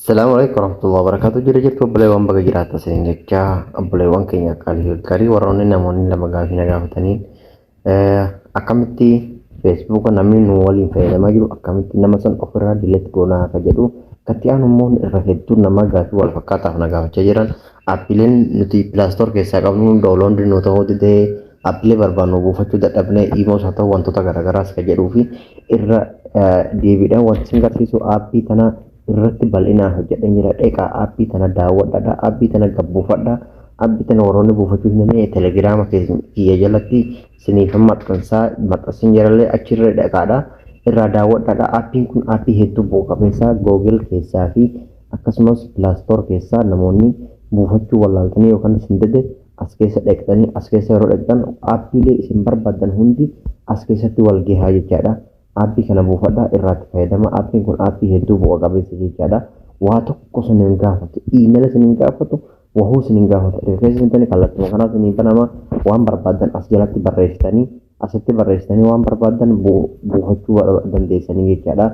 Assalamu alaikum warahmatullahi wabarakatuh. Jira jirtu obboleewwan, baga jiraata isin jecha. Obboleewwan keenya qaalii gaarii, warroonni namoonni lama gaafii na gaafatanii, akkamitti Feesbuuka namni nu waliin fayyadamaa jiru akkamitti nama san ofirraa delete goonaa akka jedhu. Katti aanu immoo irra hedduun namaa gaafii wal fakkaataaf na gaafachaa jiran, aappiileen nuti Play Store keessaa qabnu download nu ta'uu didee, aappiilee barbaannu buufachuu dadhabnee, iimoos haa ta'u wantoota garaagaraas ka jedhuu fi irra deebiidhaan wanti isin agarsiisu aappii tana irratti bal'inaan hojjedheen jira. Dheqaa aappii tana daawwadhaadha. Aappii tana gabbuufadha. Aappii tana warroonni buufachuu hin dandeenye telegiraama kiyya jalatti isiniif maxxansaa maxxansin jirallee achirra dhaqaadha. Irraa daawwadhaadha. Aappiin kun aappii hedduu bu'a qabeessa Google keessaa fi akkasumas Play Store keessaa namoonni buufachuu wallaaltanii yookaan isin dide as keessa dhaqxanii, as keessa yeroo dhaqxan aappiilee isin barbaadan hundi as keessatti wal gahaa jechaadha. Aappii kana buufadhaa, irraatti fayyadama. Aappiin kun aappii hedduu bu'a qabeessa jechaadha. Waa tokko isin hin gaafatu. Iimeela isin hin gaafatu. Wahuu isin hin gaafatu. Erga keessa seentanii kallattuma kanaa isin banama. Waan barbaadan as jalatti barreessitanii, asitti barreessitanii waan barbaadan buufachuu dandeessanii jechaadha.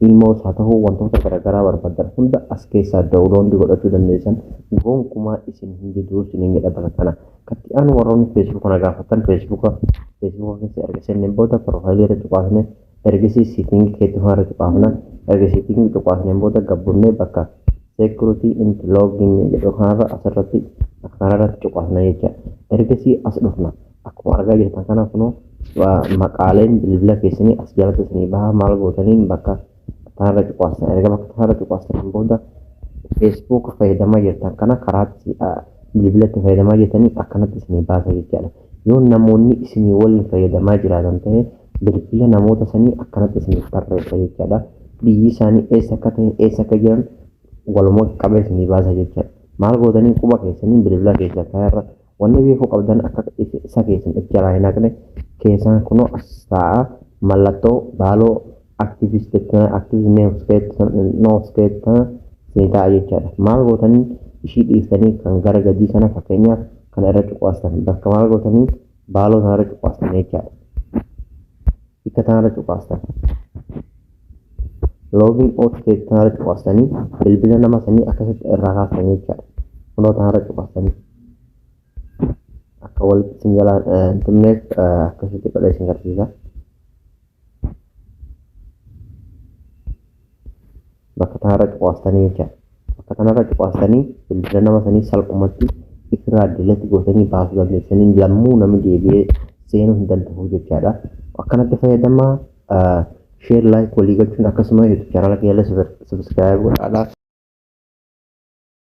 Iimoos haa ta'u wantoota garaagaraa barbaadan hunda as keessaa download godhachuu dandeessan, gonkumaa isin hin diduu isiniin jedha bakka kana. Katti aanu warroonni Facebook kana gaafatan, Feesbuuka keessa erga seenneen booda piroofaayilii irra cuqaasne, ergasii setting keetti irra cuqaafna. Erga setting cuqaasneen booda gabbunnee bakka security and login jedhu kanarra asirratti akka kanarratti cuqaasna jecha. Ergasii as dhufna. Akkuma argaa jirtan kana kunoo maqaaleen bilbila keessanii as jalatti isinii baha. Maal gootaniin bakka kanarra cuqaasna. Erga bakka kanarra cuqaasneen booda Facebook fayyadamaa jirtan kana karaatti bilbilatti fayyadamaa jirtanii akkanatti isinii baasa jechaadha. Yoo namoonni isinii waliin fayyadamaa jiraatan ta'e bilbila namoota sanii akkanatti isiniif tarreessa jechaadha. Biyyi isaanii eessa akka ta'e, eessa akka jiran walumaa qabee isinii baasa jechaadha. Maal gootanii quba keessanii bilbila keessa kanarra wanni beekuu qabdan akka isa keessan itti jalaa hin haqne keessaan kunoo as taa'a, mallattoo baaloo activist nooskeet isinii ta'a jechaadha. Maal gootanii ishii dhiiftanii kan gara gadii kana, fakkeenyaaf kana irra cuqaastan, bakka maal gootanii baaloo sana irra cuqaastan jechaadha. Bakka kanarra cuqaastan. Login out kanarra cuqaastanii bilbila nama sanii akkasitti irraa kaastan jechaadha. Kunoo kanarra cuqaastanii. Akka walitti isin jalaa hin tumneef akkasitti godhee isin agarsiisa. Bakka kanarra cuqaastanii jechaadha. Bakka kanarra cuqaastanii bilbila nama sanii salphumatti ifirraa delete gootanii baasuu dandeessanii, lammuu namni deebi'ee seenuu hin danda'u jechaadha. Akkanatti fayyadamaa, share, like walii gochuun akkasuma YouTube chaanala kiyya subscribe godhaadha.